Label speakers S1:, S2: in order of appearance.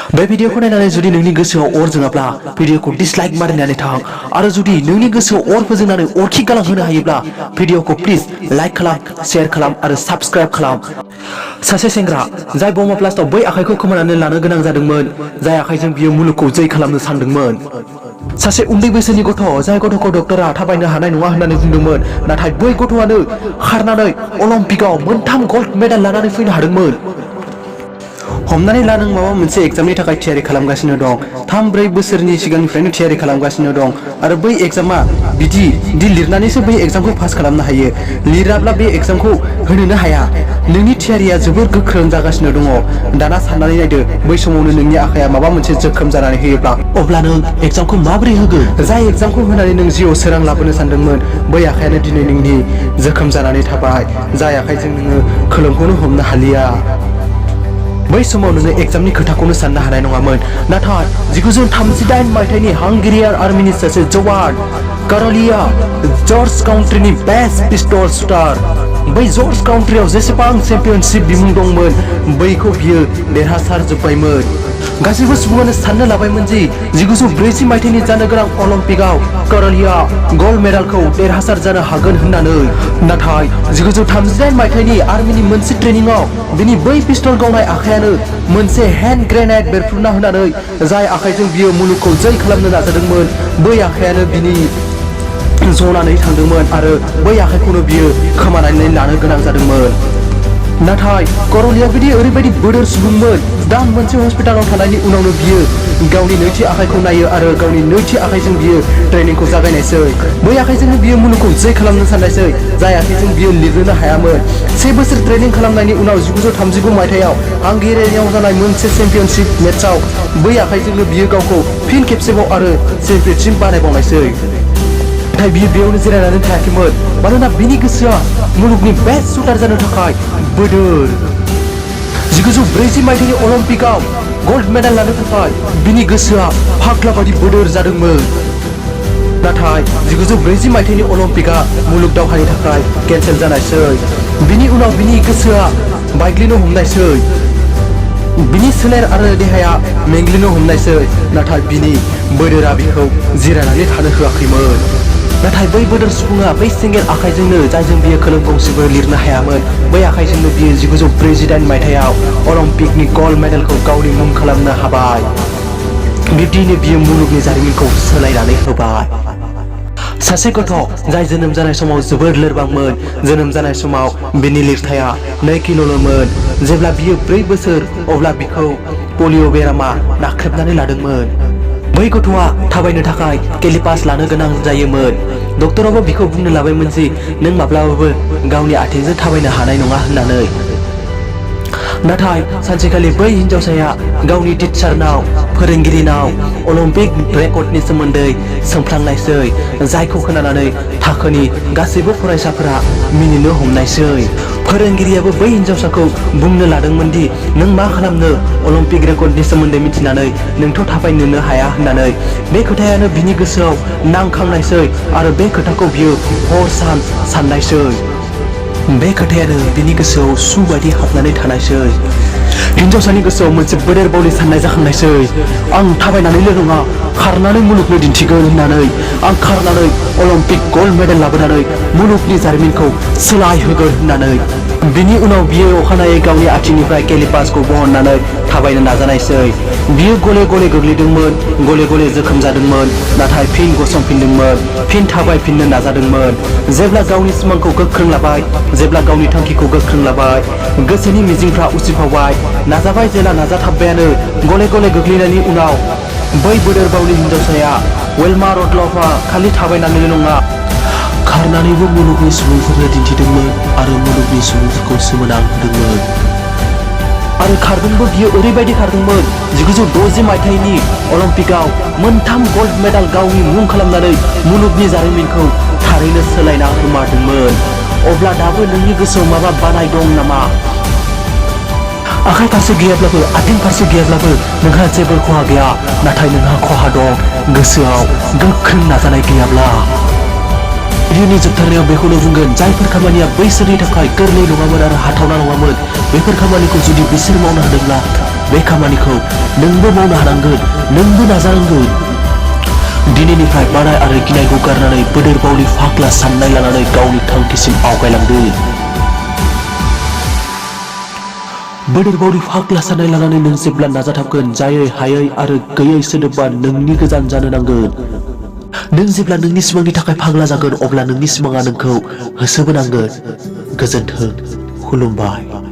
S1: बे भिडिअखौ नायनानै जुदि नोंनि गोसोआव अर जोङाब्ला भिडिअखौ डिसलाइक मारिनानै थां आरो जुदि नोंनि गोसोआव अर फोजोंनानै अरखि गालांहोनो हायोब्ला भिडिअखौ प्लिज लाइक खालाम शेयार खालाम आरो साबस्क्राइब खालाम। सासे सेंग्रा जाय बमा ब्लास्टआव बै आखाइखौ खोमानानै लानो गोनां जादोंमोन जाय आखाइजों बियो मुलुगखौ जै खालामनो सानदोंमोन। सासे उन्दै बैसोनि गथ' जाय गथ'खौ डक्टरा थाबायनो हानाय नङा होननानै बुंदोंमोन नाथाय बै गथ'आनो खारनानै अलिम्पिकआव 3 गल्ड मेडेल लानानै फैनो हादोंमोन। हमनानै ला नों माबा मोनसे एग्जामनि थाखाय थियारि खालामगासिनो दं 3-4 बोसोरनि सिगांनिफ्रायनो थियारि खालामगासिनो दं आरो बै एग्जामा बिदि लिरनानैसो बै एग्जामखौ पास खालामनो हायो लिराब्ला बे एग्जामखौ होनोनो हाया। नोंनि थियारिया जोबोर गोख्रों जागासिनो दङ दाना साननानै नायदो बै समावनो नोंनि आखाया माबा मोनसे जोखोम जानानै होयोब्ला अब्ला नों एग्जामखौ माबोरै होगोन? जाय एग्जामखौ होनानै नों जिउआव सोरां लाबोनो सानदोंमोन बै आखायानो दिनै नोंनि जोखोम जानानै थाबाय जाय आखाइजों नोङो खोलोमखौनो हमनो हालिया। बै समाव नोङो एग्जामनि खोथाखौनो साननो हानाय नङामोन नाथाय 1938 मायथाइनि हांगेरियान आर्मिनि सासे जवान करलिया जर्ज काउन्ट्रीनि बेस्ट पिस्टल शुटार बै जर्ज काउन्ट्रीयाव जेसेबां चेम्पियनशिप बिमुं दंमोन बैखौ बियो देरहासारजोब्बायमोन। गासैबो सुबुङानो साननो लाबायमोन दि 1940 मायथाइनि जानो गोनां अलिम्पिकआव करलिया गल्ड मेडेलखौ देरहासार जानो हागोन होननानै नाथाय 1938 मायथाइनि आर्मिनि मोनसे ट्रेनिंआव बिनि बै पिस्टल गावनाय आखायानो मोनसे हेन्ड ग्रेनेड बेरफ्रुना होनानै जाय आखाइजों बियो मुलुगखौ जै खालामनो नाजादोंमोन बै आखायानो बिनि जनानै थांदोंमोन आरो बै आखाइखौनो बियो खोमानानै लानो गोनां जादोंमोन। नाथाय करलिया बिदि ओरैबायदि बोदोर सुबुंमोन दान मोनसे हस्पिटालाव थानायनि उनावनो बियो गावनि नैथि आखाइखौ नायो आरो गावनि नैथि आखाइजों बियो ट्रेनिंखौ जागायनायसै। बै आखाइजोंनो बियो मुलुगखौ जै खालामनो साननायसै जाय आखाइजों बियो लिरनो हायामोन। 1 बोसोर ट्रेनिं खालामनायनि उनाव 1939 मायथाइयाव हांगेरियाव जानाय मोनसे चेम्पियनशिप मेचआव बै आखाइजोंनो बियो गावखौ फिन खेबसेबाव आरो चेम्पियनशिप बानायबावनायसै। नाथाय बियो बेयावनो जिरायनानै थायाखैमोन मानोना बिनि गोसोआ मुलुगनि बेस्ट शुटार जानो थाखाय बोदोर। 1940 मायथाइनि अलिम्पिकआव गल्ड मेडेल लानो थाखाय बिनि गोसोआ फाग्ला बायदि बोदोर जादोंमोन। नाथाय 1940 मायथाइनि अलिम्पिकआ मुलुग दावहानि थाखाय केन्सेल जानायसै। बिनि उनाव बिनि गोसोआ बायग्लिनो हमनायसै बिनि सोलेर आरो देहाया मेंग्लिनो हमनायसै नाथाय बिनि बोदोरा बिखौ जिरायनानै थानो होआखैमोन। नाथाय बै बोदोर सुबुङा बै सिंगेल आखाइजोंनो जायजों बियो खोलोम गंसेबो लिरनो हायामोन बै आखाइजोंनो बियो 1948 मायथाइयाव अलिम्पिकनि गल्ड मेडेलखौ गावनि मुं खालामनो हाबाय। बिब्दिनो बियो मुलुगनि जारिमिनखौ सोलायनानै होबाय। सासे गथ' जाय जोनोम जानाय समाव जोबोर लोरबांमोन जोनोम जानाय समाव बिनि लिरथाया 2 किल'ल'मोन। जेब्ला बियो 4 बोसोर अब्ला बिखौ पलिअ' बेरामा नाख्रेबनानै लादोंमोन। बै गथ'आ थाबायनो थाखाय केलिपास लानो गोनां जायोमोन। डक्टराबो बिखौ बुंनो लाबायमोन दि नों माब्लाबाबो गावनि आथिंजों थाबायनो हानाय नङा होननानै। नाथाय सानसेखालि बै हिनजावसाया गावनि टिचारनाव फोरोंगिरिनाव अलिम्पिक रेकर्डनि सोमोन्दै सोंफ्लांनायसै जायखौ खोनानानै थाखोनि गासैबो फरायसाफोरा मिनिनो हमनायसै। फोरोंगिरियाबो बै हिनजावसाखौ बुंनो लादोंमोन दि नों मा खालामनो अलिम्पिक रेकर्डनि सोमोन्दै मिथिनानै नोंथ' थाबायनोनो हाया होननानै। बे खोथायानो बिनि गोसोआव नांखांनायसै आरो बे खोथाखौ बियो हर सान साननायसै। बे खोथायानो बिनि गोसोआव सु बायदि हाबनानै थानायसै। हिनजावसानि गोसोआव मोनसे बोदोर बावलि साननाय जाखांनायसै आं थाबायनानैल' नङा खारनानै मुलुगनो दिन्थिगोन होननानै। आं खारनानै अलिम्पिक गल्ड मेडेल लाबोनानै मुलुगनि जारिमिनखौ सोलायहोगोन होननानै। बिनि उनाव बियो अखानायै गावनि आथिंनिफ्राय केलिपासखौ बहननानै थाबायनो नाजानायसै। बियो गले गले गोग्लैदोंमोन गले गले जोखोम जादोंमोन नाथाय फिन गसंफिनदोंमोन फिन थाबायफिननो नाजादोंमोन। जेब्ला गावनि सिमांखौ गोख्रों लाबाय जेब्ला गावनि थांखिखौ गोख्रों लाबाय गोसोनि मिजिंफ्रा उसिफावबाय नाजाबाय जेला नाजाथाबबायानो गले गले गोग्लैनायनि उनाव बै बोदोर बावलि हिनजावसाया वेलमा रडलफआ खालि थाबायनानैल' नङा खारनानैबो मुलुगनि सुबुंफोरनो दिन्थिदोंमोन आरो मुलुगनि सुबुंफोरखौ सोमोनांहोदोंमोन। आरो खारदोंबो बियो ओरैबायदि खारदोंमोन 1960 मायथाइनि अलिम्पिकआव 3 गल्ड मेडेल गावनि मुं खालामनानै मुलुगनि जारिमिनखौ थारैनो सोलायना होमारदोंमोन। अब्ला दाबो नोंनि गोसोआव माबा बानाय दं नामा? आखाइ फारसे गैयाब्लाबो आथिं फारसे गैयाब्लाबो नोंहा जेबो खहा गैया नाथाय नोंहा खहा दं गोसोआव गोख्रों नाजानाय गैयाब्ला। भिडिअनि जोबथारनायाव बेखौनो बुंगोन जायफोर खामानिया बैसोरनि थाखाय गोरलै नङामोन आरो हाथावना नङामोन बेफोर खामानिखौ जुदि बिसोर मावनो हादोंब्ला बे खामानिखौ नोंबो मावनो हानांगोन, नोंबो नाजानांगोन। दिनैनिफ्राय बानाय आरो गिनायखौ गारनानै बोदोर बावनि फाग्ला साननाय लानानै गावनि थांखिसिम आवगायलांदो। बोदोर बावनि फाग्ला साननाय लानानै नों जेब्ला नाजाथाबगोन, जायै हायै आरो गैयै सोदोबा नोंनि गोजान जानो नांगोन। नों जेब्ला नोंनि सिमांनि थाखाय फाग्ला जागोन, अब्ला नोंनि सिमाङा नोंखौ होसोबोनांगोन। गोजोन्थों, खुलुमबाय।